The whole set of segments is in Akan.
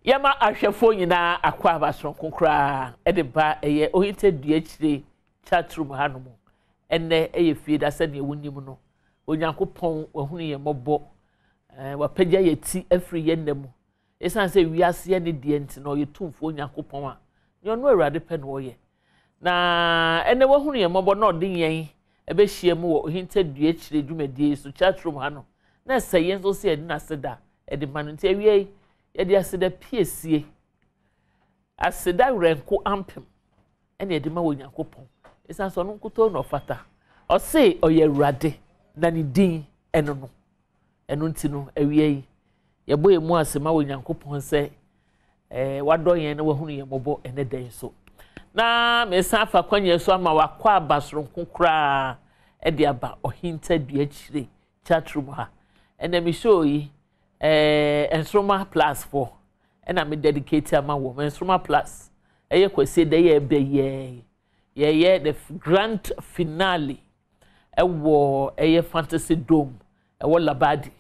Yɛma ahwɛfoɔ nyinaa akwaaba soronko koraa de ba ɛyɛ Ohintɛ Dua Akyire Chat Room hanom. Ɛnnɛ ɛyɛ Fieda sɛdeɛ wonim no. Onyankopɔn wahunu yɛn mmɔbɔ, wapagya yɛn ti afiri yɛn nna mu. Ɛsiane sɛ wiase yɛ ne deɛ nti na ɔyɛ tumfoɔ Onyankopɔn a nea ɔno Awurade pɛ na ɔyɛ. Na ɛnnɛ wahunu yɛn mmɔbɔ na ɔde yɛn ɛbɛhyia mu wɔ Ohintɛ Dua Akyire dwumadie yi so Chat Room ha no, na ɛsɛ yɛn nso sɛ yɛde n'aseda de ma no. Nti awia yi, yɛde aseda piesie, aseda werɛnko ampem ɛna yɛde ma wɔ Nyankopɔn. Ɛsiane sɛ ɔno nkutoo na ɔfata. Ɔse ɔyɛ Awurade na ne din ɛno no. Ɛno nti no, awia yi, yɛbɔ yɛn mu ase ma wɔ Nyankopɔn sɛ eh, wadɔ yɛn na wahunu yɛn mmɔbɔ ɛnɛ da yi so. Na mesan afa kwanya so ama wakɔ aba soronko koraa ɛde aba ɔhinta dua akyire chat room ha. Ɛnɛ me show yi, eh, Nsoroma Plus foɔ ɛna me dedicate ama wɔn. Nsoroma Plus ɛyɛ Kwasi da yɛ ɛbɛ yɛɛ yɛyɛ the grand finale ɛwɔ ɛyɛ Fantasy Dome ɛwɔ Labadi.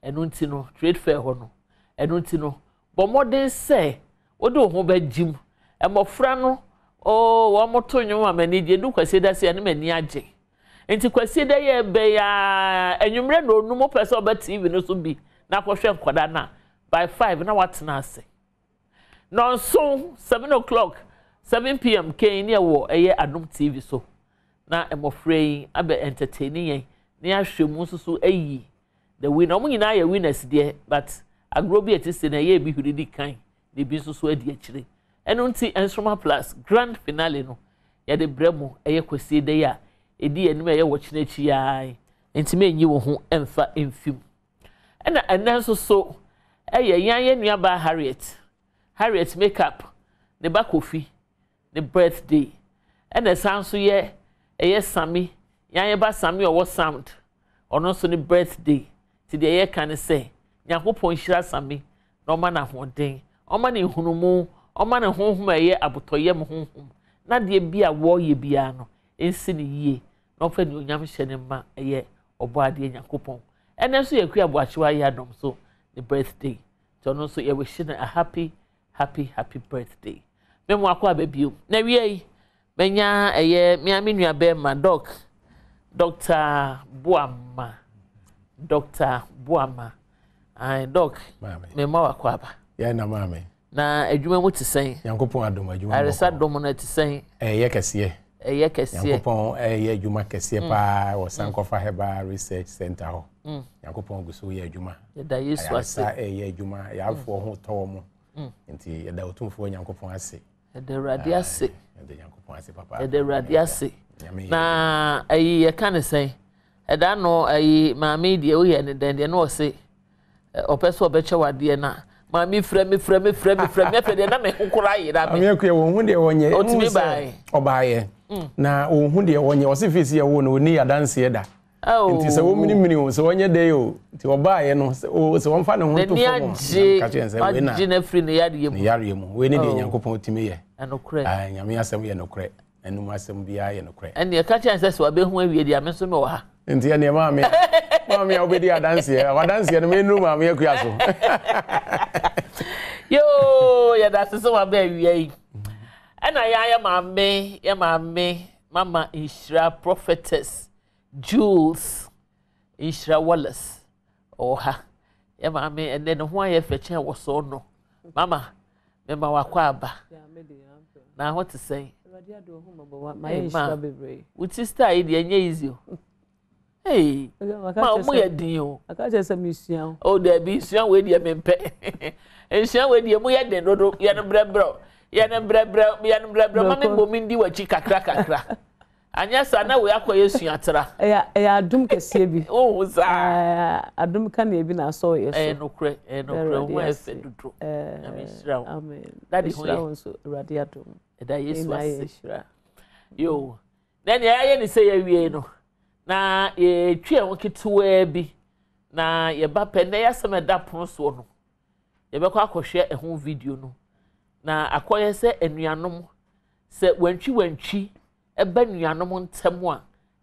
Ɛno nti no trade fair hɔ no. Ɛno nti no bɔ mmɔden sɛ wode wo ho bɛgyim. Mmɔfra no oh wɔn to nnwom a m'ani gye. Edu Kwasi da se ɛne m'ani agye. Nti Kwasiada yi a ɛbɛ yi ara, anwummerɛ na onum, wopɛ sɛ ɔba TV no so bi na akɔhwɛ nkwadaa no a, by 5 na watena ase. Nɔnson, 7 o'clock, 7 pm kɛn ne ɛwɔ ɛyɛ Adom TV so. Na mmɔfra yi abɛ entertain yɛn na yɛahwɛ mu nso so ayi the winner. Wɔn nyinaa yɛ winners deɛ, but agorɔ bi a ɛte sei no ɛyɛ ebi hwiri di kan na ebi nso so adi akyire. Ɛno nti Nsoromma Plus Grand Finale no yɛde brɛ mo ɛyɛ Kwasieda yi a ɛdi yɛn anim a ɛyɛ wɔkyena akyi yi ara yi, nti mɛnyi wo ho mfa mfi mu. Ɛna ɛnnɛ nso so ɛyɛ yɛn yɛn nuabaa Harriet, Harriet Makeup, ne ba Kofi ne birthday. Ɛna ɛsan nso yɛ ɛyɛ Sami, yɛn yɛn ba Sami a ɔwɔ Sound, ɔno nso ne birthday. Nti deɛ yɛka ne sɛ, Nyankopɔn nhyira Sami na ɔma no ahoɔden, ɔma no nhunumu, ɔma no honhom a ɛyɛ abotɔyam honhom, na adeɛ bi a wɔreyɛ biara no, ɛnsi no yie, na ɔmfa anuonyam hyɛ no ma ɛyɛ Ɔbɔadeɛ Nyankopɔn. Ɛnnɛ nso yɛ Akua Boakyewa Yiadom nso ne birthday, nti ɔno nso yɛ wish no a happy happy happy birthday. Me mo akɔ aba bio. Na awia yi, manya ɛyɛ me ara me nua bɛrima Doc, Doctor Boama, Doctor Boama. Ae, Doc, me ma wakɔ aba. Yɛn na maame. Na adwuma mu te sɛn? Nyankopɔn adom adwuma. Aresa dom no te sɛn? Ɛyɛ kɛseɛ. Ɛyɛ kɛseɛ. Nyankopɔn ɛyɛ adwuma kɛseɛ mm. paa wɔ Sankɔfa Herbal Research Center hɔ. Mm. Nyankopɔn gu so yɛ adwuma. Yɛda Yesu ase. Ayaresa ɛyɛ adwuma, yarefoɔ ho tɔ wɔn. Mm. Nti yɛda Otumfoɔ Nyankopɔn ase. Yɛda Awurade ase. Yɛda Nyankopɔn ase papa. Yɛda Awurade ase. Na ayi yɛka ne sɛn? Ɛda no ayi maame deɛ woyɛ ne dɛn deɛ na ɔse ɔpɛ sɛ ɔbɛkyɛ wadeɛ na maame frɛ me frɛ me frɛ me frɛ me afɛ deɛ na me ho kora yera me. Maame akua wɔn ho deɛ wɔnyɛ. Ɔtumi baeɛ. Ɔbaeɛ. Mm. Na wɔn ho deɛ wɔnyɛ ɔse fisi ɛwo no ɔni adanseɛ da. Oh. Nti sɛ wɔminimini o sɛ wɔnyɛ dɛ o nti ɔbaeɛ no sɛ wɔmfa ne ho nto fam o. N'ani agye wagye no afiri ne yareɛ mu. Ne yareɛ mu wei ne deɛ oh. Nyankopɔn tumi yɛ. Ɛnokorɛ. Ah, Nyame asɛm yɛ nokorɛ. Ɛnum asɛm biara yɛ nokorɛ. Ɛnneɛ ka kyerɛ sɛ sɛ wabɛhu awie deɛ me nso mewɔ ha. Nti ɛnneɛ maame maame a wobɛdi adanseɛ wadanseɛ no mɛnuru maame akua so. Yoo yɛda ase sɛ waba awia yi. Ɛna yɛn ayɛ maame yɛ maame mama nhyira prophetess Jules Nhyira Wallace ɔwɔ ha. Yɛ maame ɛnɛ ne ho ayɛ fɛ kyɛn wɔ so no. Mama, mema wakɔ aba. Na ho te sɛn? Hey, ma, wo ti style yi deɛ ɛnyɛ easy o. Hey, ma ɔmo yɛ den o. Aka kyerɛ sɛ mesua o. Oh, dabi, nsua wei deɛ mempɛ. Nsua wei deɛ mu yɛ den dodo, yɛ no brɛbrɛ. Yɛ no brɛbrɛ, yɛ no brɛbrɛ, ma me mbɔ mi ndi w'akyi kakra kakra. Anyɛ saa na wei akɔyɛ suatra. Ɛyɛ ɛyɛ adom kɛseɛ bi. Wohu saa. Ɛɛ adom kanea bi na asɔ yɛ so. Ɛyɛ nokorɛ ɛyɛ nokorɛ wo ho ayɛ fɛ dodo. Nyame nhyira wo. Amen. Daddy ho yɛ. Nhyira wo nso Awurade adom. Ɛda Yesu ase. Yoo. Na nea yɛayɛ ne sɛ yɛawie no na yɛtwi ɛho ketewaa bi na yɛba pɛ na yɛasɛm ɛda pono soɔ no yɛbɛkɔ akɔhwɛ ɛho video no na akɔyɛ sɛ anuanom sɛ wantwi wantwi ba anuanom ntam a,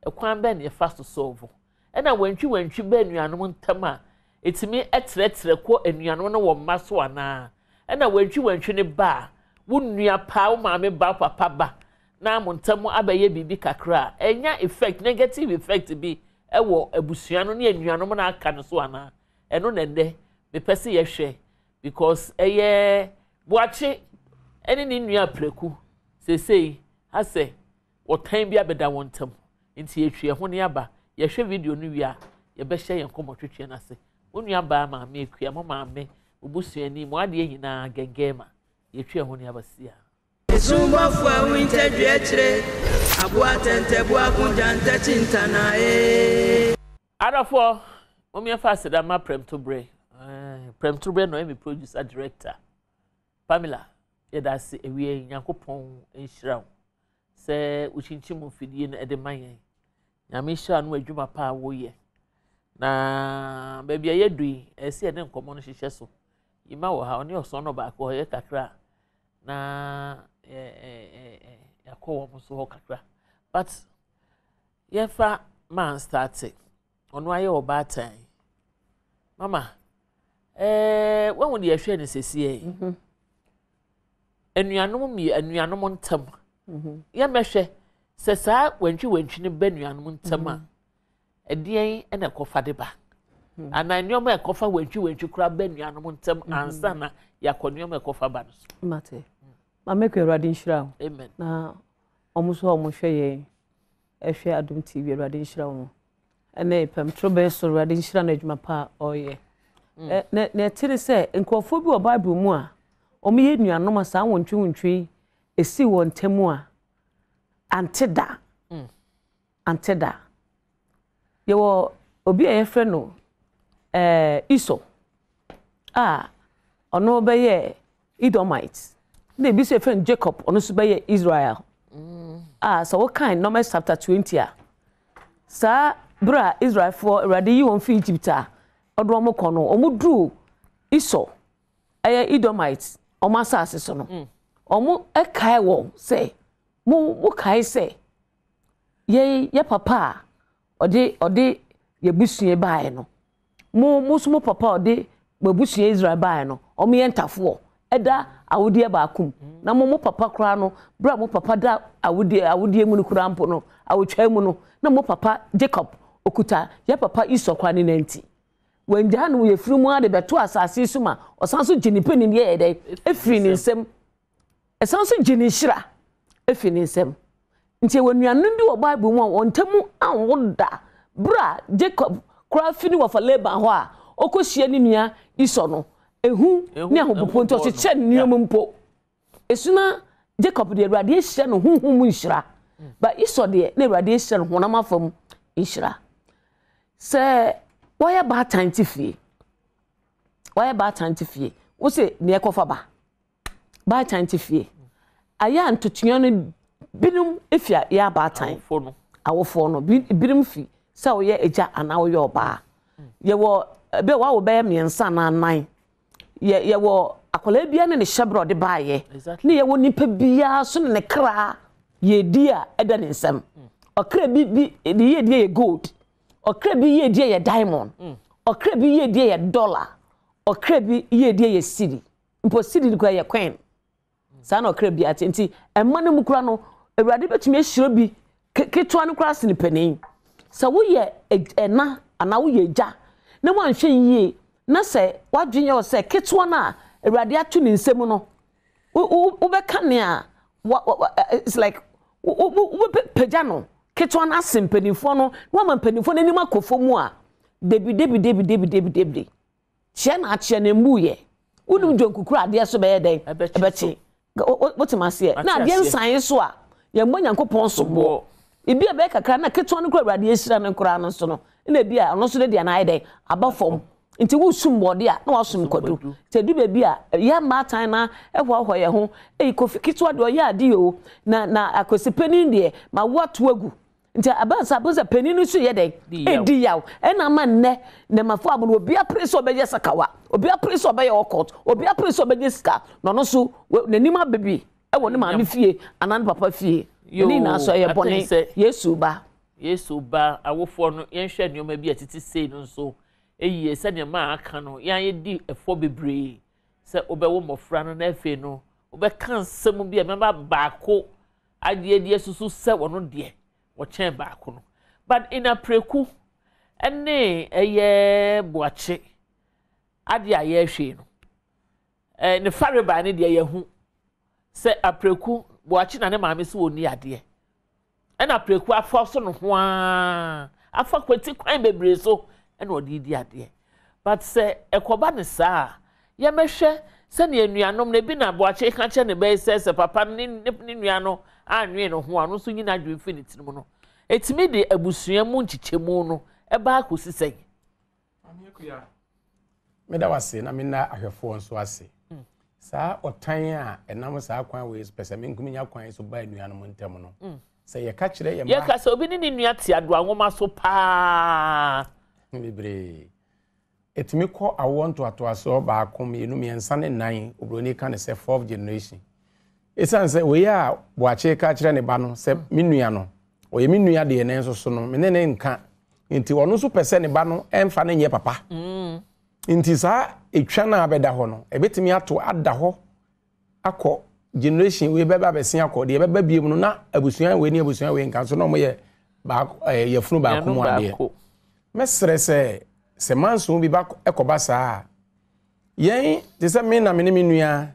ɛkwan bɛn na yɛfa so sɔlvo? Ɛna wantwiwantwi ba anuanom ntam a, ɛtumi trɛtrɛ kɔ anuanom no wɔn mma so anaa? Ɛna wantwi wantwi no ba a, wo nua paa, wo maame ba, wo papa ba, na mo ntam abɛyɛ biribi kakra a, ɛnya effect, negative effect bi wɔ abusua no ne anuanom no aka no so anaa? Ɛno na ɛnnɛ mepɛ sɛ yɛhwɛ because ɛyɛ Boakye ne ne nua Apraku seesei asɛ ɔtan bi abɛda wɔn ntam nti yɛtwi ɛho ne aba. Yɛhwɛ video no wie a, yɛbɛhyɛ yɛn nkɔmmɔtwetwe no ase. Mo nua baa Maame Akua, mo maame, mo busuani, mo adeɛ nyinaa gɛngɛɛma. Yɛtwi ɛho ne aba sia. Esumbɔfo a wintɛ dua kyire, aboa tɛntɛ boa ko gyantɛ kyintana ee. Adɔfoɔ, mom yɛmfa aseda mma Prɛmtoberɛ. Eh, Prɛmtoberɛ na ɔyɛ me producer director. Pamela, yɛda ase awia yi, Nyankopɔn nhyira wo sɛ wokyinkyim mfidie no de ma yɛn. Nyame nhyira no adwuma pa a woyɛ. Na baabi a yɛadu yi, ɛsɛ sɛ yɛde nkɔmmɔ no hyehyɛ so. Yima wɔ ha, ɔne ɔsɔn no baako hɔ yɛ kakra na yɛakɔ wɔn so hɔ kakra. But yɛmfa man starte, ɔno ayɛ ɔbaatan. Mama, ɛɛ wahu deɛ yɛhwɛ no sɛsiɛ yi. Mhm. Anuanom mmie anuanom ntam. Mhm. Yɛmmɛhwɛ sɛ saa wantwi wantwi no bɛ nuanom ntam a, mhm. ɛdeɛn na ɛkɔfa de ba? Anaa nneɛma a ɛkɔfa wantwi wantwi koraa bɛ nuanom ntam ansa na yɛakɔ nneɛma a ɛkɔfa ba no so. Mate. Maame Kua Awurade nhyira wo. Amen. Na wɔn nso a wɔhwɛ yɛn ɛhwɛ Adom TV Awurade nhyira wɔn. Ɛne pɛm torobɛn so Awurade nhyira no adwuma pa a ɔreyɛ. Mm. Na na ɛte ne sɛ nkurɔfoɔ bi wɔ Bible mu a wɔyɛ nuanom a saa wontwiwontwi yi ɛsii wɔn ntam a ante da. Mm. Ante da. Yɛwɔ obi a yɛfrɛ no ɛɛ Esau a ɔno bɛyɛɛ Edomite. Na ebi nso yɛfrɛ no Jacob, ɔno nso bɛyɛɛ Israel. A sɛ wokan Numbers chapter 20 a, saa berɛ a Israelfoɔ Awurade yi wɔn fi Egypt a ɔde wɔn kɔ no, wɔn duruu Esau, ɛyɛ Edomite, wɔn asase so no, wɔn kae wɔn sɛ, mo mokae sɛ yɛn yɛ papa a ɔde ɔde yɛn abusua baeɛ no, mo mo nso mo papa a ɔde mo abusua Israel baeɛ no, wɔyɛ ntafoɔ ɛda awodeɛ baako mu. Na mo mo papa koraa no, berɛ a mo papa da awodeɛ awodeɛ mu no koraa mpo no, awotwaa mu no, na mo papa Jacob ɔkuta yɛ papa Esau koraa ne nanti. Wangyaa no wɔ yafunu mu ara de bɛto asase so ma ɔsan so gye ne panin yɛɛ dɛn ɛfiri ne nsam. Ɛsan nso gye ne nhyira fi ne nsam. Nti yɛwɔ anuanom bi wɔ Bible mu a wɔn ntam anwo da. Bere a Jacob koraa fi ne wɔfa Laban hɔ a ɔkɔhyia ne nua Esau no, ehu ne ahopopoɔ nti ɔkyekyɛɛ ne nneɛma mpo. Esu na Jacob deɛ Awurade ahyira no honhom mu nhyira, ba Esau deɛ na Awurade ahyira no honam afa mu nhyira. Sɛ wɔyɛ baatan te fie, wɔyɛ baatan te fie, wose nea ɛkɔfa ba. Baatan te fie. Ayɛ a ntotoeɛ no binom fi a yɛ abaatan. Awofoɔ no binom fi sɛ woyɛ agya anaa woyɛ ɔbaa. Yɛwɔ ebi a wawo bɛyɛ mmiɛnsa anaa nnan. Yɛ yɛwɔ akwadaa biara ne ne hyɛbrɛ ɔde baayɛ. Ne yɛwɔ nipa biara so ne ne kra yɛdi a ɛda ne nsam. Ɔkra bi bi ne yiedie yɛ gold. Ɔkra bi yiedie yɛ diamond. Ɔkra bi yiedie yɛ dollar. Ɔkra bi yiedie yɛ cedi. Mpo sidi no koraa yɛ coin. Saa na ɔkra biara te. Nti mma no mu koraa no, Awurade bɛtumi ahyira bi ketewa no koraa sene panin. Sɛ woyɛ ɛna anaa woyɛ agya na woanhwɛ yie na sɛ w'adwene yɛ wo sɛ ketewa no a Awurade ato ne nsam no, wobɛka nea it's like wobɛpagya no ketewa no asen mpanimfoɔ no na wama mpanimfoɔ no anim akɔ fam a, dabi dabi dabi dabi dabi dabi. Kyea na akyea na mmu yɛ. Wonim dwonku kura adeɛ so bɛyɛ dɛn? Ɛbɛkye. Wote m'aseɛ? Na adeɛ nsan so a, yɛmmɔ Nyankopɔn soboɔ. Ebi a ɛbɛyɛ kakra na ketewa no kura Awurade ahyira no koraa no nso no, na ebi a ɔno nso ne deɛ no ayɛ dɛn? Aba fam. Nti wosum bɔɔde a, na wasum kwadu. Nti ɛdu baabi a, yɛn mmaatan no hoahoa yɛn ho. Ei, Kofi ketewa deɛ ɔyɛ adeɛ o, na na Akwasi panin deɛ, mawo ato agu. Nti aba saa bere sɛ panin no nso yɛ dɛn? Edi yaw. Ɛna ama nnɛ nnɛmafo amono obi apere sɛ ɔbɛyɛ sakawa, obi apere sɛ ɔbɛyɛ ɔkɔt, obi apere sɛ ɔbɛgye sika, na ɔno nso n'anim aba bi wɔ ne maame fie anaa ne papa fie. Ne nyinaa nso ɛyɛ bɔne. Yesu ba. Yesu ba. Awofoɔ no, yɛnhwɛ nneɛma bi a ɛtete sei no nso yie. Sɛdeɛ maa aka no, yɛn a yɛdi ɛfɔ bebree. sɛ wobɛwo mmɔfra no na afei no wobɛka nsɛm bi a ɛbɛma baako adeɛ de asusu sɛ ɔno deɛ ɔkyɛn baako no. But in Apreku ne ɛyɛ Boakye adeɛ a yɛrehwɛ yi no, eh, ne farebae no deɛ yɛahu sɛ Apreku, Boakye na ne maame sɛ wɔnni adeɛ. Ɛna Apreku afa so no ho ara, afa kwati kwan bebree so ɛna ɔde redi adeɛ. But sɛ ɛkɔba no saa a, yɛmmɛhwɛ sɛnea anuanom no, ebi na Boakye ka kyerɛ ne ba yi sɛ sɛ papa no ne ne nua no annwen ne ho a, ɔno nso nyi n'adwene mfi ne tirim no. Ɛtumi de abusua mu nkyekyɛmu no ba akɔsi sɛn? Maame Akua, meda wo ase na mena ahwɛfoɔ nso ase. Mm. Saa ɔtan a ɛnam saa kwan wei pɛsɛmenkominya kwan so ba anuanom ntam no, mm. sɛ yɛka kyerɛ yɛn mma. Yɛka sɛ obi ne ne nua te adoa nwoma so paa. Bebree. Ɛtumi kɔ awoɔ ntoatoasoɔ baako, mmienu, mmiɛnsa ne nnan, oburoni ka no sɛ fourth generation. Ɛsiane sɛ wei a Boakye ka kyerɛ ne ba no sɛ me nua no, ɔyɛ me nua deɛ nanso so no me ne ne nka nti ɔno nso pɛ sɛ ne ba no ɛmfa no nyɛ papa. Mm. Nti saa etwa no a abɛda hɔ no, ɛbɛtumi ato ada hɔ akɔ generation wei bɛba abɛsen akɔ deɛ ɛbɛba bio no na abusua wei ne abusua wei nka so na wɔyɛ baako ɛɛ yɛfunu baako mu adeɛ mɛsrɛ sɛ sɛ manso bi ba ɛkɔba saa a yɛn te sɛ me na me ne me nua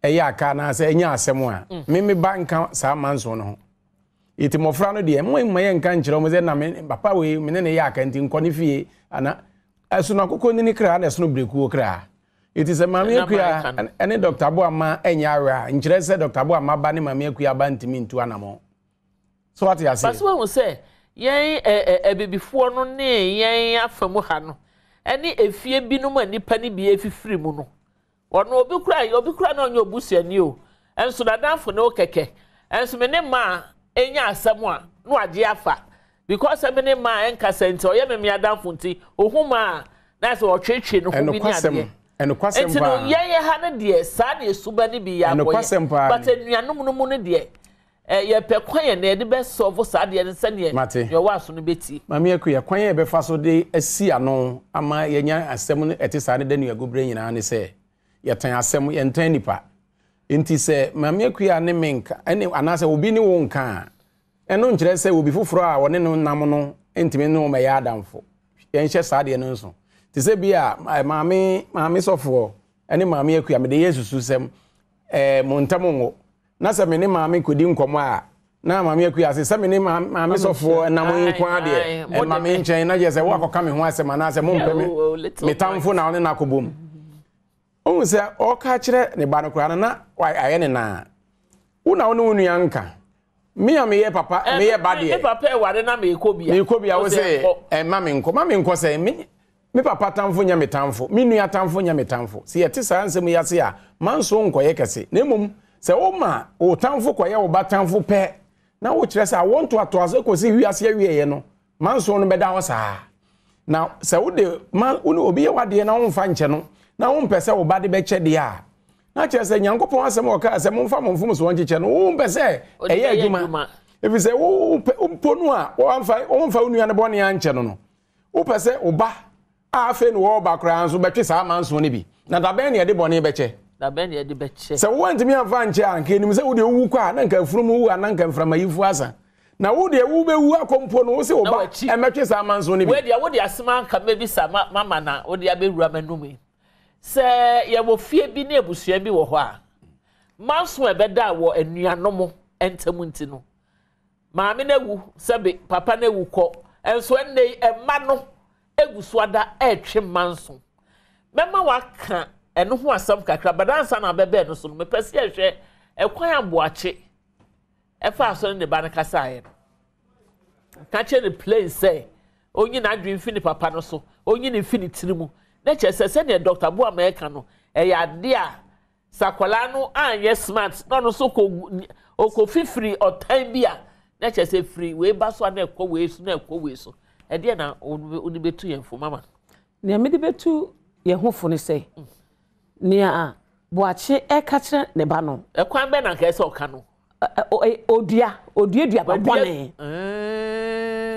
ɛyɛ aka anaasɛ ɛnyɛ asɛm a mm. me me ba nka saa manso no ho eti mmɔfra no deɛ mo mma yɛn nka nkyerɛ wɔn sɛ na me papa wei me ne ne yɛ aka nti nkɔ ne fie ana ɛsono akokɔ nini kra na ɛsono birekuo kra. Enti sɛ Maame Akua ne Dɔkta Boamah nyɛ awɛ a, nkyerɛ sɛ Dɔkta Boamah ba ne Maame Akua ba ntumi ntu anamɔn. So wate aseɛ? But so wahu sɛ yɛn ɛ ɛ abibifoɔ no ne yɛn afa mu ha no ne efie binom a nnipa no bi afifiri mu no, ɔno obi kura obi kura na ɔnyɛ obusuani o, nso n'adamfo ne wo kɛkɛ, nso me ne maa nya asɛm a na wagye afa Because sɛ me ne maa ɛnkasa nti ɔyɛ me me adamfo nti ohu maa a na sɛ ɔtwetwe ne ho bi ne adeɛ. Ɛnokwasɛm Nti no paa. yɛn yɛ ha no deɛ saa na esuba no bi yɛ akɔyɛ. Ɛnokwasɛm paa But ni. anuanom no mu no deɛ eh, yɛpɛ kwan yɛn na yɛde bɛ solve saa adeɛ no sɛdeɛ Mate. nea ɔwɔ aso no bɛtie. Maame Akua, kwan a yɛbɛfa so de asi ano ama yɛanya asɛm no ɛte saa no da nuagu berɛ nyinaa ne sɛ, yɛtan asɛm, yɛntan nnipa. Enti sɛ Maame Akua ne me nka, ɛne, anaasɛ obi ne wo nka a, Ɛno nkyerɛ sɛ obi foforɔ a ɔne no nam no ntumi ne wo mmɛyɛ adamfo. Yɛnhyɛ saa adeɛ no nso. Te sɛ bi a maame maame sɔfoɔ ne maame akua mede yɛ sususɛm ɛɛ mo ntam nwo na sɛ me ne maame kɔdi nkɔmmɔ a na maame akua ase sɛ me ne maame sɔfoɔ nam nko adeɛ ɛma me nkyɛn na kyerɛ sɛ woakɔka me ho asɛm anaasɛ mompɛ me me tamfo na ɔne no akɔbom. Wohu sɛ ɔreka akyerɛ ne ba no koraa no na ayɛ ne naa. Wo na wo ne wo nua nka. Me a meyɛ papa, eh, meyɛ ba deɛ. Me papa ɛware na meekɔ bia. Meekɔ bia wo sɛ ɛma me nkɔ. Ma me nkɔ sɛ me me papa tamfo nyɛ me tamfo, me nua tamfo nyɛ me tamfo. Sɛ yɛte saa nsɛm yi ase a, manso nkɔyɛ kɛse. Na mmom sɛ woma wo tamfo kɔyɛ wo ba tamfo pɛ na wokyerɛ sɛ awoɔ ntoatoaso kɔsi wiase awieɛ no, Manson no bɛda hɔ saa. Na sɛ wode ma wo ne obi yɛ w'adeɛ na womfa nkyɛ no na wompɛ sɛ wo ba de bɛkyɛ deɛ a, na kyerɛ sɛ Nyankopɔn asɛm a ɔkaa sɛ momfa mo mfomsoɔ nkyekyɛ no, wompɛ sɛ ɛyɛ adwuma. Ɛfiri sɛ wo mpo no a womfa wo nua no bɔne ankyɛ no no, wopɛ sɛ wo ba a afei na wɔreba koraa nso bɛtwe saa amanson no bi. Na da bɛn na yɛde bɔne bɛkyɛ? Da bɛn na yɛde bɛkyɛ? Sɛ woantumi amfa ankyɛ a, anka yɛnim sɛ wo deɛ wowu kɔ a, na anka afunumu wu anaa anka mframayifoɔ asa. Na wo deɛ wobɛwu akɔ mpo no, wo se wo ba mmɛtwe saa amanson no bi. Wei deɛ wode asɛm anka mɛbisa mama na wode abɛwura m'anom yi. Sɛ yɛwɔ fie bi ne abusua bi wɔ hɔ a, manso a ɛbɛda wɔ anuanom ntam nti no, maame no awu, sɛbe papa no awu kɔ, nso ɛnnɛ yi mma no egu so ada retwe manso. Mɛma waka ɛno ho asɛm kakra, but ansa na abɛbɛn no so no, mepɛ sɛ yɛhwɛ ɛkwan a Boakye ɛfaa so ne ne ba no kasaeɛ no. Ka kyerɛ no plain sɛ onyi n'adwene mfi ne papa no so, onyi ne mfi ne tiri mu. Na kyerɛ sɛ sɛdeɛ Dr. Boamah ɛka no, ɛyɛ adeɛ a Sɛ akwadaa no anyɛ smart na ɔno nso kɔ ɔkɔ fifiri ɔtan bi a na kyerɛ sɛ firi wei ba so a na ɛkɔ wei so na ɛkɔ wei so ɛdeɛ na wode bɛtu yɛn fo mama. Nea mede bɛtu yɛn ho fo ne sɛ nea Boakye ɛka kyerɛ ne ba no. Ɛkwan bɛn na anka ɛsɛ ɔka no? Odua odua duaba bɔne.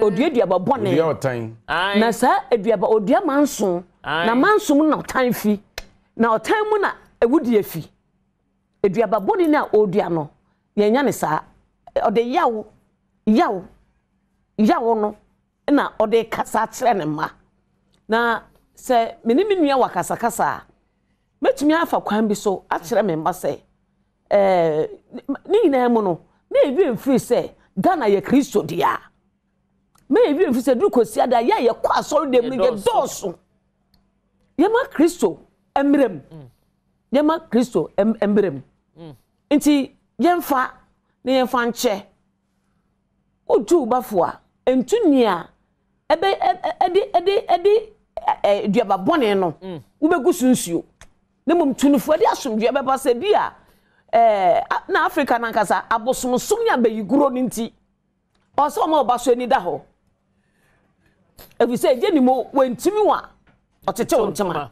Odua duaba bɔne. Odua ɔtan. Na saa aduaba odua manso na manso mu na ɔtan fi. Na ɔtan mu na awudie fi. Aduaba bɔne no a ɔredua no, yɛanya no saa. Ɔde yaw, yaw, yaw no na ɔde rekasa akyerɛ ne mma. Na sɛ me ne me nua wɔ akasakasa a, mɛtumi afa kwan bi so akyerɛ me mma sɛ, ɛɛ, ne nyinaa mu no, na yɛn werɛ mfiri sɛ Ghana yɛ Kristo dea. Ma yɛn werɛ mfiri sɛ duru Kwasiada yɛ a yɛkɔ asɔredan mu no yɛdɔɔso. Yɛma Kristo mmerɛ mu. Mm. Yɛma Kristo mmerɛ mu. Mm. Nti yɛmfa na yɛmfa nkyɛ. Wotu wo ba fo a, ntu nea ɛbɛ ɛde ɛde ɛde aduaba bɔne no mm. wobɛgu so nsuo. Na mmom tu no fo ɛde asomdwoeɛ bɛba sɛ bi a ɛɛ na Afrika nankasa abosomsom ne abayiguro no nti. Ɔwɔ sɛ ɔma ɔba so ani da hɔ. Ɛfiri sɛ ɛgye ne mu wantumi wa ɔtete wo ntoma.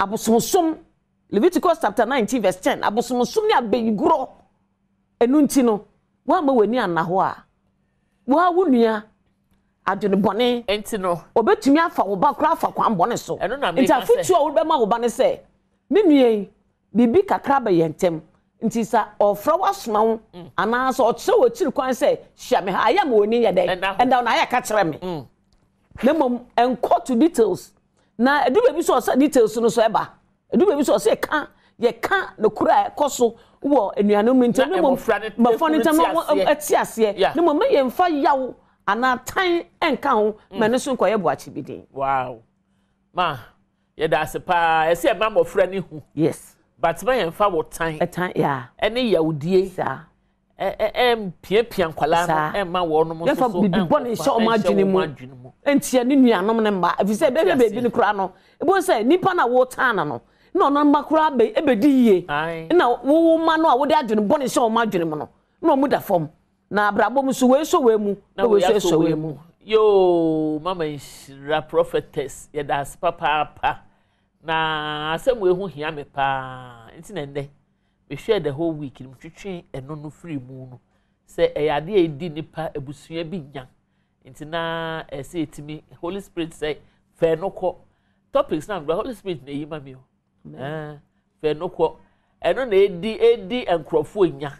Abosomsom, Leviticus chapter 19 verse 10, abosomsom ne abɛyigorɔ. Ɛno nti no, woamma w'ani anna hɔ a, woa wo nua adwene bɔne. Nti no, obetumi afa wo ba koraa afa kwan bɔne so. Ɛno na Nti meka sɛ. Afotuo a wobɛma wo ba ne sɛ, me nua yi, biribi kakra aba yɛn ntam, nti sɛ ɔfrɛ wo asoma wo anaa sɛ ɔkyerɛ wo akyiri kwan sɛ hyia me ha a, ɛyɛ a ma w'ani nyɛ dɛn? Ɛnda hɔ. Ɛnda hɔ na ayɛ ka kyerɛ me. Na mmom ɛnkɔ to details. Na ɛdu baabi so ɔsɛ details no so ɛba. Ɛdu baabi so ɔsɛ yɛka yɛka nokorɛ a ɛkɔ so wɔ anuanom no ntam. Na Na mmom mmɔfra no mmɔfra no ntam te na wɔn aseɛ. ɛte aseɛ. Yeah. Na mmom ma yɛmfa yaw anaa tan ɛnka ho ma ɛno nso nkɔyɛ boakye bi din. Wow. Ma Yɛda ase paa. Ɛsɛ yɛma mmɔfra no hu. Yes. But ma yɛnfa wɔ tan. Ɛtan yeah. Ɛne yawdie. Saa. Ɛ ɛ ɛmpiapia nkwadaa no ɛmma wɔn nso so Yɛnfa bibi bɔ ne nhyɛ wɔn adwene mu. adwene mu. Ntia ne nuanom ne mma. Efisɛ ɛbɛhwɛ baabi no koraa no, ebi sɛ nipa na wɔtan no no, na ɔno mma koraa bɛ ɛbɛdi yie. Ae. Na wo mma no a wode adwene bɔ ne hyɛ wɔn adwene mu no, na wɔn da fam. Na abrabɔ mu so wei sɔ wei mu na wei nso sɔ wei mu. Yoo mama nhyira prophetess yɛda ase papaapa na asɛm wei ho hia me paa nti na ɛnɛ mehwɛɛ the whole week no metwetwe ɛno no firi mu no sɛ ɛyɛ adeɛ a ɛdi nipa abusua bi nya nti na ɛsɛ ɛtumi Holy Spirit sɛ fɛɛ no kɔ topics na mebra Holy Spirit na ɛyi ma mi o fɛɛ no kɔ ɛno na ɛdi ɛdi nkurɔfoɔ nya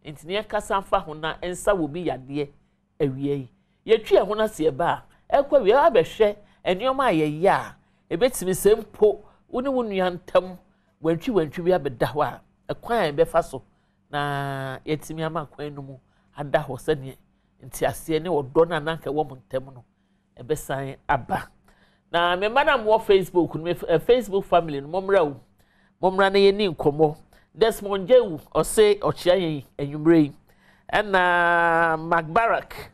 Nti na yɛnkasa mfa ho na nsa wɔ bi yadeɛ awia yi. Yɛtwi yɛn ho na sɛ yɛba a, ɛkɔ awia abɛhwɛ nneɛma a yɛyɛ a ɛbɛtumi sɛ mpo wo ne wo nua ntam wantwi wantwi bi abɛda hɔ a, ɛkwan a yɛbɛfa so na yɛatumi ama kwan no mu ada hɔ sɛdeɛ nteaseɛ ne ɔdɔ no a na anka ɛwɔ mo ntam no ɛbɛsan aba. Na me mma no a mowɔ Facebook no, me eh, Facebook family no, mommra o. Mommra na yɛni nkɔmmɔ. Desmond Jewu, ɔse ɔkyea yɛn anwummerɛ yi. Ɛna Mark Barak,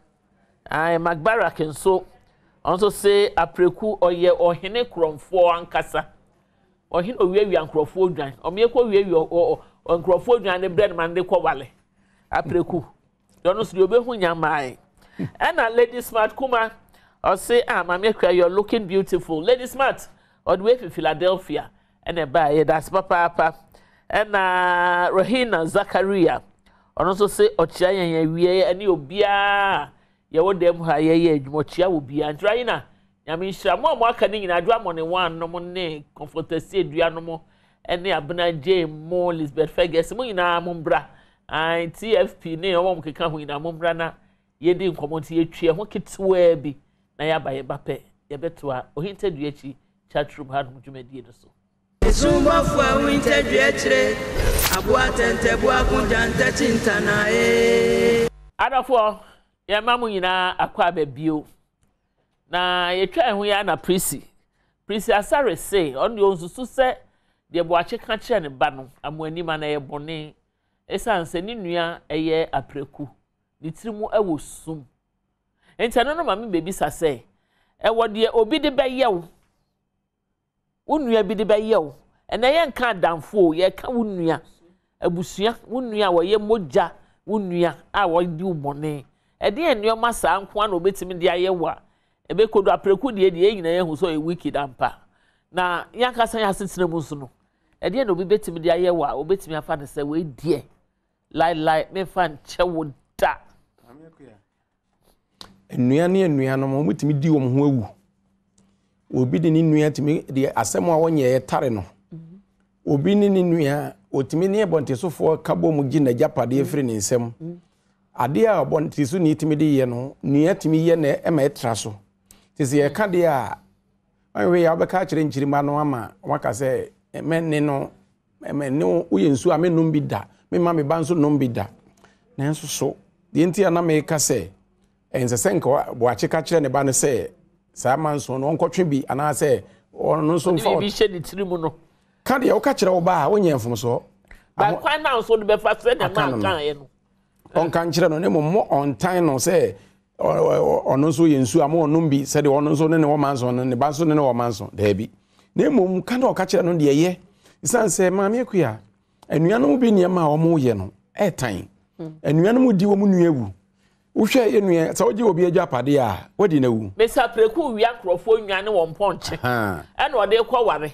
ae, Mark Barak nso, ɔno nso se apreku ɔyɛ ɔhene korɔmfoɔ ankasa. Ɔhene owiawia nkurɔfoɔ dwan. Ɔmo yɛ kɔ wiawia nkurɔfoɔ dwan de brɛ no ma no de kɔ wale. Apreku. Deɛ ɔno nso deɛ ɔbɛhu nya mmae. Ɛna Lady Smart Kuma ɔse ah Maame Akua you're looking beautiful. Lady Smart ɔde wei fi Philadelphia ɛna ɛbaeɛ yɛda ase papaapa. Ɛna Rahina Zakaria ɔno nso se ɔkyea yɛn awie ɛne obiara yɛwɔ dɛm ha yɛyɛ adwuma ɔkyea wɔ biara nti Rahina Nyame nhyira mo a mo aka ne nyinaa Adwoa Amɔnewa nom ne Comfort Asiedua nom ne Abena Jane mo Lisbeth Ferguson mo nyinaa mo mbra ae TFP ne wɔn a wɔkeka ho nyinaa mo mbra na yɛdi nkɔmmɔ nti yɛtwi ɛho ketewaa bi na yɛaba yɛba pɛ yɛbɛtoa Ohintadua akyi chat room hanom dwumadie no so. Esumbɔfo a wohintadua akyire, aboa atɛntɛboa ko gyanta kyintana ee. Adɔfoɔ, yɛma mo nyinaa akwaaba bio. Na yɛtwa ɛho yi ara na Prissy, Prissy Asare se ɔno deɛ ɔnsusu sɛ deɛ Boakye ka kyerɛ ne ba no, amoanim anaa ɛyɛ bɔne ɛsiane sɛ ne nua yɛ apreku, ne tiri mu wɔ sum. Nti ɛno no ma me bɛbisa sɛ, ɛwɔ deɛ obi de bɛyɛ wo? Wo nua bi de bɛyɛ wo. Ɛnnɛ yɛnka adamfo o, yɛka wo nua, abusua, wo nua a wɔyɛ mogya, wo nua a wɔdi wo bɔne. Ɛdeɛn nneɛma saa nko ara na obetumi de ayɛ wo a ɛbɛkɔdu aprɛko deɛ deɛ yɛn nyinaa yɛahu sɛ ɔyɛ wicked ampa. Na yɛn ankasa yɛn asetena mu nso no, ɛdeɛn na obi bɛtumi de ayɛ wo a obetumi afa no sɛ wei deɛ laelae memfa nkyɛ wo da. Nnua ne anuanom, wɔtumi di wɔn ho awu. Obi de ne nua tumi de asɛm a ɔnyɛeɛ tare no. Obi ne ne nua, ɔtumi ne abɔntesofoɔ ka bɔ mu gye n'agyapadeɛ firi ne nsam. Adeɛ a ɔbɔntesoni tumi de yɛ no, nua tumi yɛ na ɛma ɛtra so. Nti sɛ yɛka deɛ a, wanhwɛ yɛ a wobɛka akyerɛ nkyirimma no ama wɔaka sɛ mɛne no, mɛne wo, woyɛ nsuo a mennom bi da, memma me ba nso nnom bi da. Nanso so, deɛ nti a na meka sɛ Ɛnsɛ sɛ nka Boakye ka kyerɛ ne ba no sɛ saa manson no ɔnkɔtwe bi anaasɛ ɔno nso mfa. Ɔde biribi hyɛ ne tiri mu no. Ka deɛ woka kyerɛ wo ba a wonyɛ mfomsoɔ. Ba kwan na nso de bɛfa sɛ na maa kaeɛ no. Ɔnka nkyerɛ no ne mmom mo ɔntan no sɛ ɔno nso yɛ nsuo a mo ɔnom bi sɛdeɛ ɔno nso ne ne wɔ manson no ne ba nso ne ne wɔ manson daabi. Na mmom ka na ɔka kyerɛ no deɛ ɛyɛ. Ɛsiane sɛ Maame Akua anuanom bi nneɛma a wɔyɛ no ɛtan. Anuanom di wɔn nua awu. Wohwɛ yɛ nua sɛ wogye obi agyapadeɛ a wadi no awu. Mesa prɛko wia nkurɔfoɔ nnwan ne wɔn mpɔnkye ɛna ɔde rekɔ ware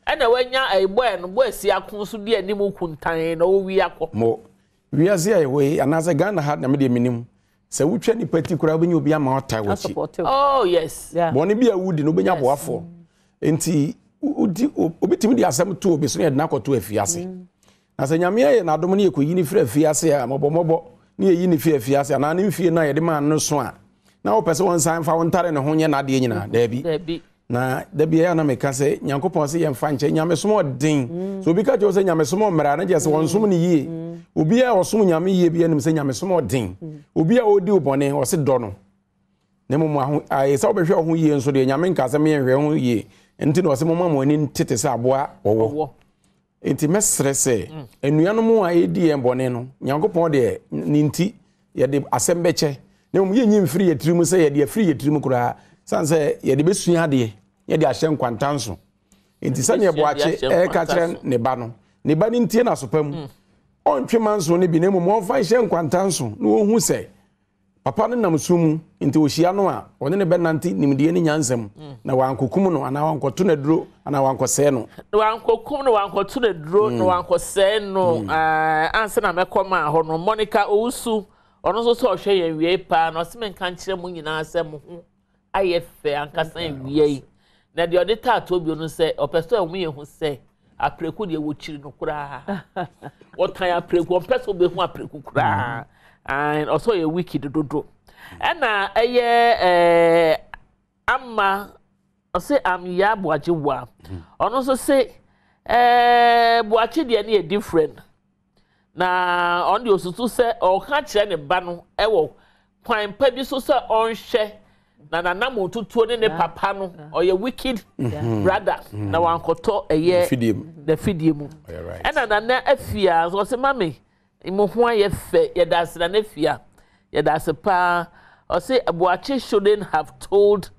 ɛna wanya ɛyi bɔɛ no bɔɛ si ako nso di anim kuntan na ɔwi akɔ. Mo wiase a yɛwɔ yi anaasɛ Ghana ha na me deɛ menim sɛ wotwa nipa ti koraa wobɛnya obi ama ɔtae w'akyi. Oh yes. Bɔne bi a wodi no wobɛnya boafoɔ. Nti wodi obi tumi de asɛm to obi so na yɛde no akɔto afiase. Na sɛ Nyame ayɛ n'adom ne yɛkɔyi no firi afiase a, mmɔbɔmmɔbɔ ne yɛyi no firi afiase anaa ne mfie no a yɛde maa no no so a, na wopɛ sɛ wɔnsan mfa wo ntare ne ho nyɛ n'adeɛ nyinaa? Daabi. Daabi. Na da biara na meka sɛ Nyankopɔn sɛ yɛmfa nkyɛ nyamesom ɔden. Sɛ obi ka kyerɛ wo sɛ nyamesom ɔmmra na kyerɛ sɛ wɔnsom no yie. Obi a ɔsom Nyame yie bi anim sɛ nyamesom ɔden. Obi a ɔredi wo bɔne, ɔse dɔ no. Na mmom aho ayɛ sɛ wobɛhwɛ wo ho yie nso deɛ Nyame nka sɛ menyɛnhwɛ ho yie. Nti na ɔse momma mo ani ntete sɛ aboa ɔwɔ. Enti mɛsrɛ sɛ, anuanom a ɛredi yɛn bɔne no, Nyankopɔn deɛ, ne nti, yɛde asɛm bɛkyɛ, na mmom yɛnyi mfiri yɛn tirim sɛ yɛde afiri yɛn tirim koraa, sane sɛ yɛde bɛsua adeɛ, yɛde ahyɛ nkwanta nso. Enti sɛdeɛ Boakye ɛreka kyerɛ ne ba no, ne ba no ntie n'asopa mu, ɔntwe manso no bi, na mmom ɔmfa nhyɛ nkwanta nso, na ɔnhu sɛ Papa no nam sum mu, nti ohyia no a, ɔne no bɛnante nimdeɛ ne nyansa mu, na wankɔkum no anaa wankɔto no aduro anaa wankɔsɛe no. Na wankɔkum no, wankɔto no aduro, na wankɔsɛe no. Ansa na mɛkɔ maa hɔ no, Monica Owusu, ɔno nso sɛ ɔhwɛ yɛn wiei paa, na ɔse menka nkyerɛ mo nyinaa sɛ mo ho ayɛ fɛ ankasa awia yi. Na deɛ ɔde taa toɔ bio no sɛ ɔpɛ sɛ wɔn yɛ hu sɛ apreku deɛ wɔkyiri no koraa. Wɔtan apreku, ɔmpɛ sɛ ɔbɛhu apreku koraa. Ɔsɛ ɔyɛ wicked dodo. Ɛna ɛyɛ ɛɛ ama ɔsɛ amya boagye wa. Ɔno nso se ɛɛ boakye deɛ no yɛ different. Na ɔno deɛ ɔsusu sɛ ɔreka kyerɛ ne ba no wɔ kwan pa bi so sɛ ɔnhwɛ na n'anammɔntutuo ne ne papa no ɔyɛ wicked mhm. brother mhm. na wankɔtɔ ɛyɛ n'afidie mu ɛna nana afia nso ɔsɛ mami mo ho ayɛ fɛ yɛda ase nana afia yɛda ase paa ɔsɛ Boakye shouldn't have told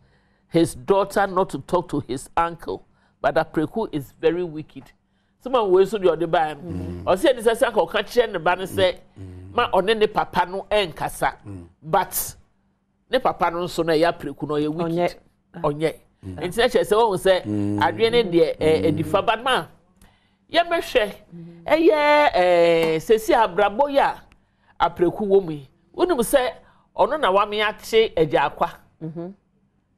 his daughter not to talk to his uncle but Apreku is very wicked. Simon wei nso deɛ ɔde baeɛ no mm. ɔsɛ ɛni sɛ sɛ anka ɔka kyerɛ ne ba no sɛ mm. ma ɔne ne papa no ɛnkasa mm. but ne papa no nso no ɛyɛ apreku no ɔyɛ wicked ɔnyɛ nti na kyerɛ sɛ wɔn sɛ adwene ne deɛ ɛdi fa ba ma yɛmɛhwɛ ɛyɛ ɛɛ sɛsi abrabɔ yi a apreku wɔ mu yi wonim sɛ ɔno na wame akye agya akwa. Mm-hmm.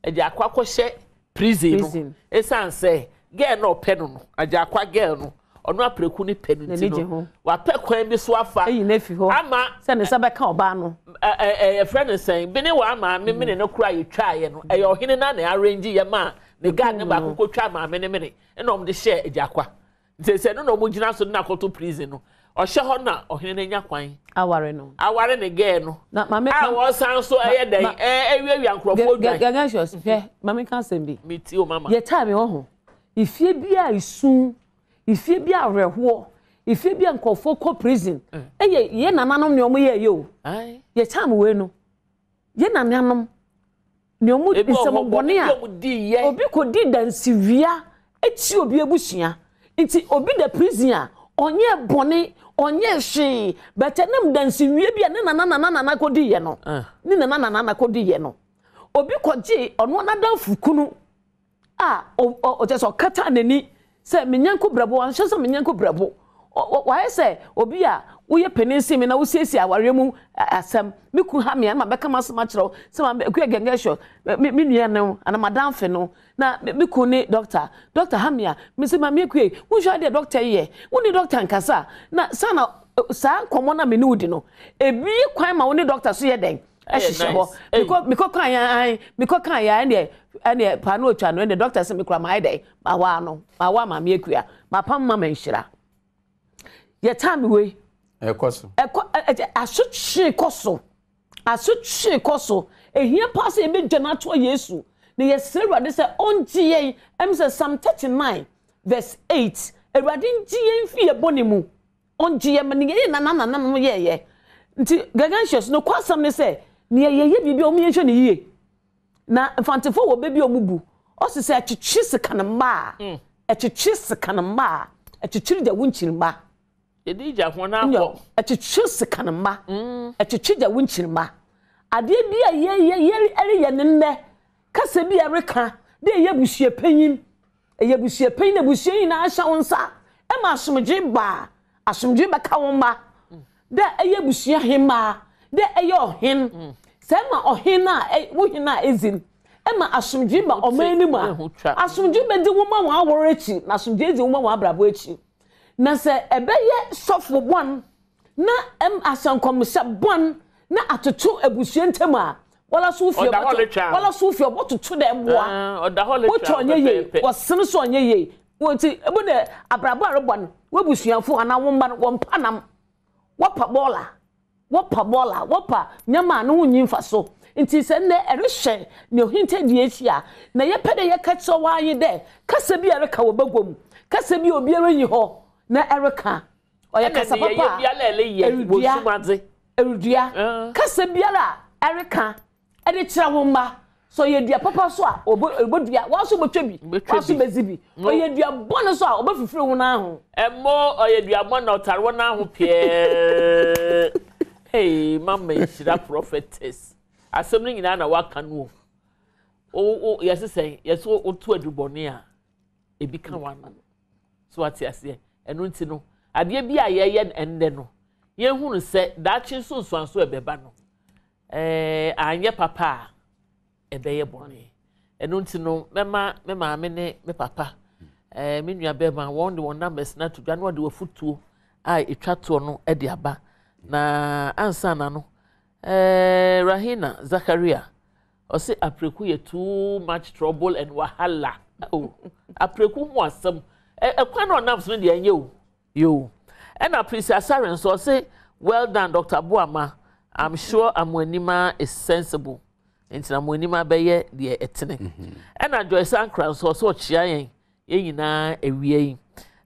Agyakwa kɔhyɛ prison no esan sɛ girl no ɔpɛ no no Agyakwa girl no ɔno apreku ne pɛ no nti no wapɛ kwan bi so afa ama sɛ ne nsa bɛka ɔbaa no ɛɛ yɛfrɛ no sɛn bene wa maame mene no kora yɛtwaeɛ no ɛyɛ ɔhene no na arrange yɛ maa ne guard ne baako kɔtwa maame ne mene ɛna wɔn de hyɛɛ Agyakwa Nti sɛ ɛno na ɔmo gyina so de no akɔto prison no, ɔhyɛ hɔ na ɔhene no anya kwan. Aware no. Aware ne girl no. Na maame. A wɔsan so ɛyɛ dɛn ɛwiawia nkorɔfoɔ dwan. Gagasius hwɛ maame nka asɛm bi. Me tie o mama. Yɛ time wɔ ho. Efie bi a esu, efie bi a awerɛhoɔ, efie bi a nkorɔfoɔ kɔ prison. Ɛyɛ yɛ nananom nea ɔmo yɛɛ yɛ o. Yɛ time wei no. Yɛ nananom. Nea ɔmo Ebi wɔ hɔ, nsɛmmɔne bɔne a bi a ɔmo diiɛ. Obi kɔdi dansewia tia obi abusua nti obi da prison a ɔnyɛɛ bɔne ɔnyɛɛ hwee but ɛnam dansewia bi a ne nana nana nana kɔdiiɛ no ne nana nana nana kɔdiiɛ no obi kɔgyee ɔno n'adamfo kunu a ɔkyɛ sɛ ɔkataa n'ani sɛ me nyɛnko brɛbo wanhwɛ sɛ me nyɛnko brɛbo. Wayɛ sɛ obi a woyɛ panin sen me na wosiesie awareɛ mu asɛm. Me kunu ha me a, na mabɛka m'asɛm akyerɛ wo sɛ ma Akua Gɛngɛhyɔ, me me nua no anaa m'adamfo no, na me kunu ne dɔkta. Dɔkta ha me a, mese Maame Akua yi, wonhwɛ adeɛ a dɔkta yi yɛ. Wo ne dɔkta nkasa a, na saa na saa nkɔmmɔ no a me ne wo di no, ebue kwan ma wo ne dɔkta so yɛ dɛn? Ɛhyehyɛ hɔ. Mekɔ mekɔ kan ya an, mekɔ kan ya ɛndeɛ ɛndeɛ paano otwa no ɛndeɛ dɔkta sɛ me kura mayɛ dɛn? Mawaa no, mawaa Maame Akua, mapam ma manhyira. Yɛ time wei. Ɛkɔ so. Ɛkɔ ɛ asotwe kɔ so. Asotwe kɔ so. Ehia paa sɛ yɛbɛdwane atoa Yesu. Na yɛsrɛ Awurade sɛ ɔngye yɛn. Ɛm sɛ Psalm 39 verse 8. Awurade ngye yɛn mfi yɛn bɔne mu. Ɔngye yɛn ma nea yɛn nana nananom yɛɛyɛ. Nti Gagancious, nokwasɛm ne sɛ, nea yɛyɛ biribi a wɔn yɛnhwɛ no yie. Na Mfantefoɔ wɔ bɛ bi a wɔn bu. Ɔse sɛ ɛtwetwe sekan mma a, ɛtwetwe sekan mma a, ɛtwetwere gya wo nkyiri mma. Yɛde gya ho na akɔ. Ɛtwetwe sekan mma, ɛtwetwe gya wo nkyiri mma. Adeɛ bi a yɛyɛ yɛreyɛ no nnɛ, kasa bi a yɛreka dɛ yɛyɛ abusua panyin, Ɛyɛ abusua panyin na abusua nyinaa hyɛ wo nsa ma asomdwee ba a, asomdwee bɛka wo mma. Dɛ ɛyɛ abusua hemmaa, dɛ ɛyɛ ɔhen. Sɛ ɛma ɔhen a, wo hen a edzi no, ɛma asomdwee ba ɔman no mu a, asomdwee bɛdzi wo mma hɔn awar ekyir, na asomdwee edzi wo mma hɔn abrabɔ ekyir. Na sɛ ɛbɛyɛ sɔfo bɔn na ahyɛ nkɔmhyɛ bɔn na atoto abusua ntamu a, woara so wo fie ɔbɔto, woara so wo fie ɔbɔtoto dɛ mbowa. Wotɔ ɔnnyɛ yie, wɔsen so ɔnnyɛ yie. Ntsi ebo dɛ abrabɔ a erobɔ no, w'ebusuafo anaa wo mba no wɔmmpa nam, wɔpa bɔɔla, wɔpa bɔɔla, wɔpa ndzɛmba a no ho nnyi mfaso. Ntsi sɛ ndɛ erohwɛ nea ohinta di ekyir a, na yɛpɛ dɛ yɛka kyerɛ wo ara nye dɛ, kasa bi a ereka wɔ bagua mu, kasa bi a obiara nnyi hɔ na ereka, Ɔyɛ kasa papa a erudua, erudua, kasa biara a ereka de kyerɛ wo mba, sɛ ɔyɛ dua papa so a, obodua, woara so botwa bi, woara so bedzi bi. Ɔyɛ dua bɔn so a, obefifir wo nan ho. Mmo ɔyɛ dua bɔn na ɔtar wo nan ho pɛɛ. Hey, mama nhyira prophetess. Asɛm no nyinaa na waka no o. Wo wo yɛse sɛn? Yɛse woto adubɔne a, ebi ka w'ano. So wate aseɛ? Ɛno nti no, adeɛ bi a yɛyɛ no ɛnnɛ no, yɛnhunu sɛ daakye nsunsuanso a ɛbɛba no, ɛɛ anyɛ papa a, ɛbɛyɛ bɔne. Ɛno nti no, mɛma me maame ne me papa, ɛɛ me nua bɛrima, wɔn de wɔn numbers no ato dwa na wɔde afutuo a ɛtwa toɔ no de aba. Na ansa na no, ɛɛ Rahina Zakaria, Ɔse apreku yɛ too much trouble and wahala oh apreku ho asɛm ɛkwan na ɔnam so no deɛ ɛnyɛ o yoo ɛna Prissy Asare nso ɔse well done Doctor Boama I'm sure Amoanima is sensible nti na Amoanima bɛyɛ deɛ ɛtene ɛna Joyce Ankra nso ɔse ɔkyea yɛn yɛn nyinaa awia yi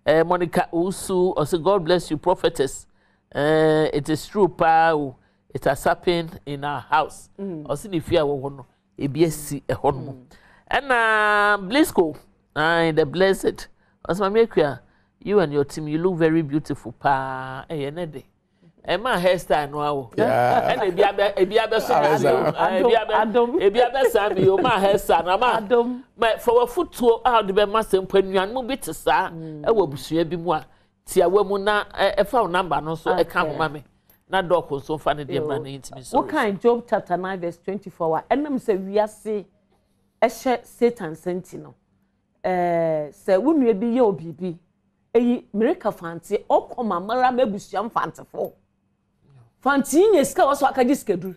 eh, Monica Owusu ɔse God bless you prophetess eh, it is true paa o It has happened in our house. Ɔsi ne fie a wɔwɔ no, ebi asi ɛhɔ nom. Ɛna Blisco, ayi the blessed. Ɔsi Maame Akua, you and your team, you look very beautiful paa. Ɛyɛ ne de. Ɛma hairstyle no awo. Ɛna ebi abɛ ebi abɛ so mi o. Ebi abɛ ebi abɛ saa mi o. Ma hairstyle no ama. Ma fa wafutuo a ɔde bɛ ma sɛ mpo anuanom bi te saa ɛwɔ abusua bi mu a tiawa mu na ɛfa wo namba no nso ɛka ho ma me na dɔk nso mfa ne deɛ mmra na yɛntumi nsɔre. Wokan Job chapter 9 verse 24 a, ɛnam sɛ wiase hyɛ Satan nsa nti no, ɛɛ sɛ wo nua bi yɛ wo biribi, eyi mereka fante, ɔkɔ ma mara m'abusua mfantefo. Fantini nya sika wɔ so akagye sikaduru.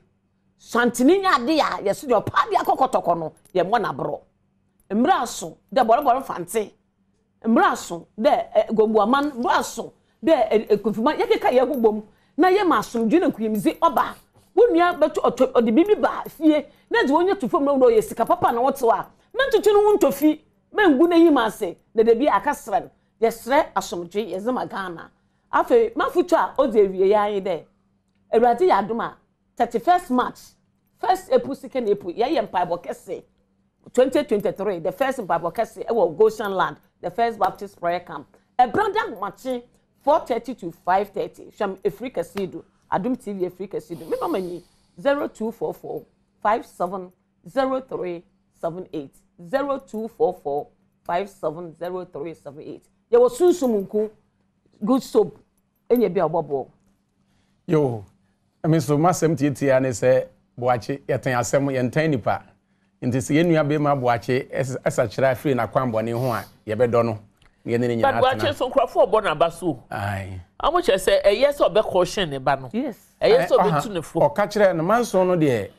Santini nya ade a yɛso deɛ ɔpa adeɛ akɔ kɔtɔkɔ no, yɛmmɔ n'aborɔ. Mmerɛ aso dɛ bɔrebɔre mfante Mber aso dɛ Gomboaman, mber aso dɛ Ekumfiman yɛkeka hɛnho bɔ mu na yɛma asomdwee na nkunyimdzi ɔba. Wo nua bɛto ɔtɔ ɔdze biribi ba fie na edze w'enyi to famu na ehu dɛ ɔyɛ sika papa na ɔtsew a, menntoto no ho nntofi, menngu n'enyim ase na dabi akɛserɛ no. Yɛserɛ asomdwee yɛdze ma Ghana. Afei m'afotu a odzi ewiei ara nye dɛ, Ewuradze yɛ adom a, 31st March, 1st April, 2nd April yɛyɛ mpaabɔ kɛse 2023, the first mpaebɔ kɛse ɛwɔ Goshen land, the first Baptist prayer camp. Ɛbrada ahomakye 4:30 to 5:30. Hwɛm efiri kɛse do, Adum TV efiri kɛse do. Me nɔma ni 0244 570378 0244 570378. Yɛwɔ sunsum nku. Good soap ɛnyɛ bi a wɔbɔboɔ wo. Yoo, me nso m'asɛm tiatia ne sɛ Boakye, yɛtɛn asɛm, yɛntɛn nipa. Nti sɛ yɛn nua bema Boakye sakyera firi n'akwanbɔne ho a, yɛbɛdɔ no na yɛne no nyinaa But atena. Boakye nso nkurɔfoɔ rebɔ n'aba so o. Ae. Wɔn kyerɛ sɛ ɛyɛ sɛ ɔbɛ caution ne ba no. Yes. Ɛyɛ sɛ Ae, ɔbɛtu ne fo. Ɔka kyerɛɛ no, manson no deɛ,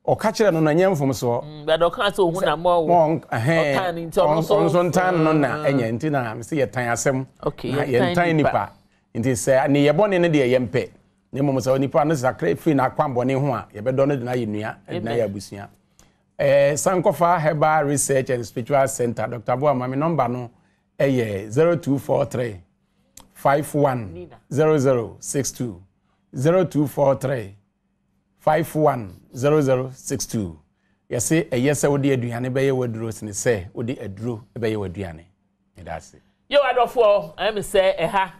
ɔka kyerɛɛ no no ɛnyɛ mfomsoɔ. Mm, but ɔkaa sɛ ɔhu na ma ɔwo. Ɔtan no nti ɔno nso. Ɔno nso ntan no na ɛnyɛ nti na sɛ yɛtan asɛm. Okay, na yɛntan nipa. Nti sɛ ne yɛ bɔne no deɛ yɛmpɛ. Na mmom sɛ onipa no sakra firi n'akwammɔne ho a, yɛbɛdɔ no de no ayɛ nua, de no ayɛ abusua. Eh, Sankofa Herbal Research and Spiritual Center, Dr. Boama, me nɔmba no ɛyɛ 0243 51 0062 0243 510062. Yɛse ɛyɛ sɛ wode aduane bɛyɛ w'aduro sene sɛ wode aduro bɛyɛ w'aduane. Meda ase. Yo adɔfoɔ, ɛyɛ me sɛ ɛha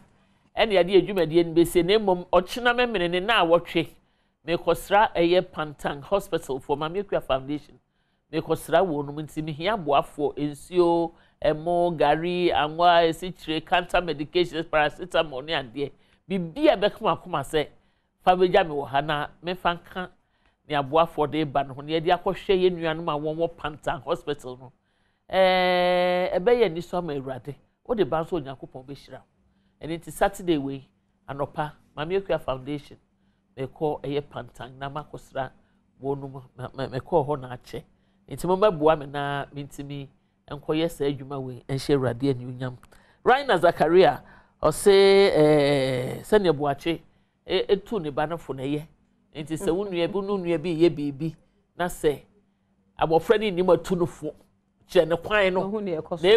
ɛna yɛde yɛn dwumadie no bɛsie na mmom ɔkyena memene ne naawɔtwe mekɔsra ɛyɛ Pantang Hospital foɔ, Maame Akua Foundation mekɔsra wɔnom nti mehia aboafoɔ, nsuo, ɛmo, gari, anwa, asikyire, cancer medications, paracetamol ne adeɛ, biribi a ɛbɛka w'akoma sɛ Fa bɛgya me wɔ ha na memfa nka nea aboafoɔ de reba no ho na yɛde akɔhwɛ yɛn nuanom a wɔwɔ Pantang Hospital no. Ɛɛ, ɛbɛyɛ anisɔ ama Awurade. Wode ba nso Onyankopɔn bɛhyira wo. Ɛno nti Saturday wei anɔpa, Maame Akua Foundation, mekɔ ɛyɛ Pantang na makɔsra wɔnom. Mekɔɔ hɔ na akyɛ. Nti mommɛboa me na mentumi nkɔyɛ saa adwuma wei nhyɛ Awurade anuonyam. Raina Zakaria, ɔse ɛɛ sɛnea Boakye etu ne ba no fo na ɛyɛ. Nti sɛ wo nua bi wo nua bi yɛ biribi na sɛ abɔfra no nnim atu no fo kyerɛ ne kwan no na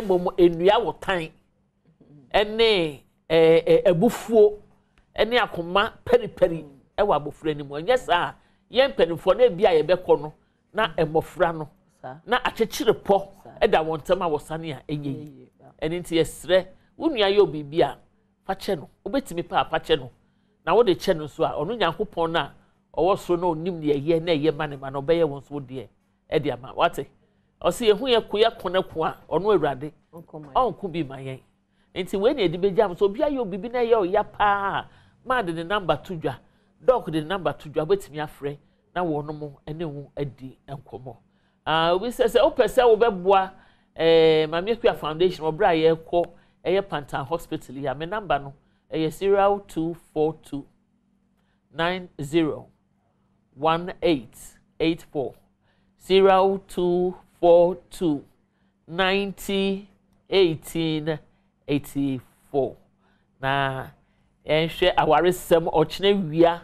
mmom nnua wɔ tan ɛne ɛɛ abufuo ɛne akoma pɛripɛri ɛwɔ abɔfra no mu. Ɛnyɛ saa yɛn mpanimfoɔ no ebi a yɛbɛkɔ no na mmɔfra no na akyekyere pɔ da wɔn ntam a wɔsane a ɛnyɛ yi. Ɛno nti yɛsrɛ wo nua yɛ biribi a fa kyɛ no. Wobɛtumi paa fa kyɛ no. Na wode kyɛ no nso a ɔno Nyankopɔn no a ɔwɔ soro na ɔnim deɛ ɛyɛ na ɛyɛ ma ne ma no ɔbɛyɛ wo nso wo deɛ ɛde ama. Wate? Ɔse yɛhu yɛ ko yɛ ko no ko a ɔno Awurade ɔnko bi ma yɛn. Nti wei na yɛde bɛgya mo. Sɛ obi ayɛ obibi na ɛyɛ ɔya paa a, maa de ne namba to dwa. Dɔk de ne namba to dwa, wobɛtumi afrɛ na wɔnom ne wo adi nkɔmmɔ. Ah, obi sɛ sɛ wopɛ sɛ wobɛboa eh, Maame Akua Foundation wɔ berɛ a yɛrekɔ ɛyɛ Pantan Hospital yi a, me namba no ɛyɛ 0242 90 1884 0242 90 1884 na yɛnhwɛ awaresɛm ɔkyena wia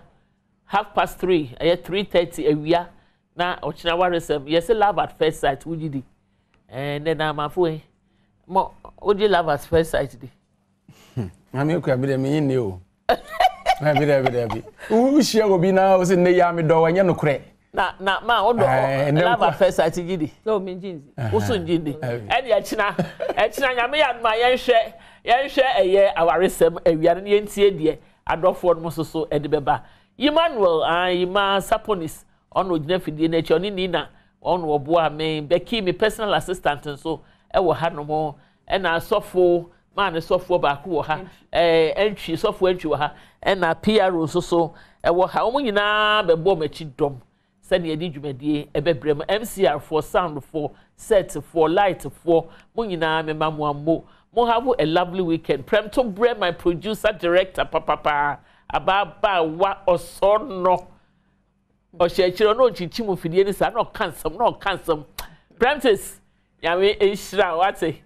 Half past 3, ɛyɛ 3:30 awia na ɔkyena awaresɛm. Yɛse love at first sight, wogye di? Ɛɛ nnɛ na amafo yi, mo wogye love at first sight di? Maame Akua bi dɛ menye nni o. Dabi dabi dabi. Wohyia obi na wo sɛ nnɛ yi a medɔ wo ɛnyɛ nokorɛ. Na na ma wodɔ love at first sight gye di? No, mengye ndi. Wo so ngye ndi. Ɛne ɛkyena ɛkyena Nyame yɛ adom a yɛnhwɛ yɛnhwɛ ɛyɛ awaresɛm awia no na yɛntie deɛ adɔfoɔ nom nso so de bɛba. Emmanuel aah Emma Saponis ɔno ɔgyina afidie no akyi ɔne Nina wɔn na wɔboaa me, Becky me personal assistant nso wɔ ha nom ɛna sɔfo maa ne sɔfoɔ baako wɔ ha ɛɛ Antwi sɔfo Antwi wɔ ha ɛna PRO nso so ɛwɔ ha wɔn nyinaa bɛbɔɔ m'akyi dɔm Sɛnea yɛde dwumadie ɛbɛbrɛ mo, MCR foɔ, sound foɔ, set foɔ, light foɔ, mo nyinaa me ma mo ammo. Mo have a lovely weekend. Prɛmto brɛ my producer director papapaa, abaabaawa ɔsɔɔnɔ. Ɔhyɛ akyire ɔno ɔnkyinkyim mfidie no saa na ɔka nsɛm na ɔka nsɛm. Prɛmtes, Nyame nhyira wo wate.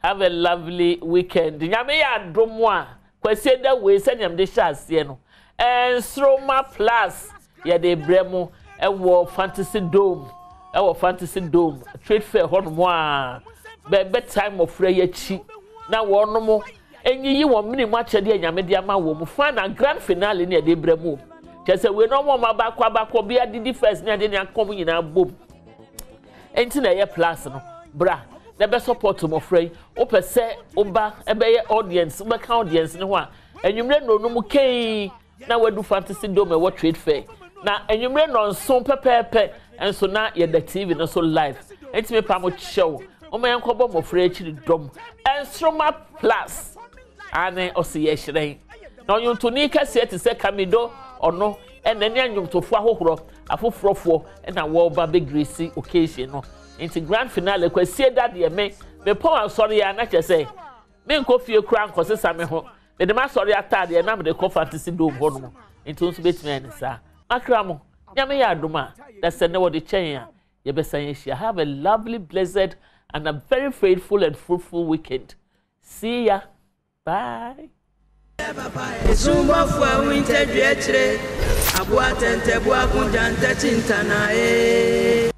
Have a lovely weekend. Nyame yɛ adom a, Kwasiada wei sɛnea mede hyɛ aseɛ no, Nsoromma Plus yɛde brɛ mo wɔ Fantasy Dome, ɛwɔ Fantasy Dome Trade Fair hɔnom a bɛbɛtae mmɔfra yi akyi na wɔnom nyiyi wɔn mene mu akyɛdeɛ a Nyame de ama wɔn. Final grand finale ne yɛde brɛ mo. Kyerɛ sɛ wei no wɔn a wɔn abakɔ abakɔ bi adidi first ne adeɛ ne aka wɔn nyinaa bom. Enti na ɛyɛ plus no. Bra na bɛ support mmɔfra yi. Wopɛ sɛ woba bɛyɛ audience, wobɛka audience no ho a, anwummerɛ nnɔnum mu kɛi na wadu Fantasy Dome ɛwɔ Trade Fair. Na anwummerɛ nnɔnson pɛpɛɛpɛ nso na yɛda TV no so live. Enti mepa mo kyɛw, momma yɛnkɔbɔ mmɔfra yi akyiri dɔm. Nsoromma Plus, aane, ɔse yɛhyerɛn. Na ɔnwontoni kɛseɛ te sɛ Kamido, ɔno ɛna ɛne anwomtofoɔ ahohorɔ afoforɔfoɔ ɛna wɔreba bɛ grace occasion no. Nti grand finale Kwasie da deɛ me mepɔn asɔre a na kyerɛ sɛ menkɔ fie koraa nkɔsesa me ho. Mede m'asɔre ataadeɛ na mede kɔ Fantasy Dome hɔ nom. Nti wo nso bɛtumi ayɛ ne saa. Makra mo, Nyame yɛ adom a, na sɛ nnɛ wɔde kyɛ yɛn a, yɛbɛsan ahyia. Have a lovely, blessed and a very faithful and fruitful weekend. See ya. Bye. Esumbɔfo a wintadua akyire, aboa tɛntɛboa ko gyantɛkyi ntana ee.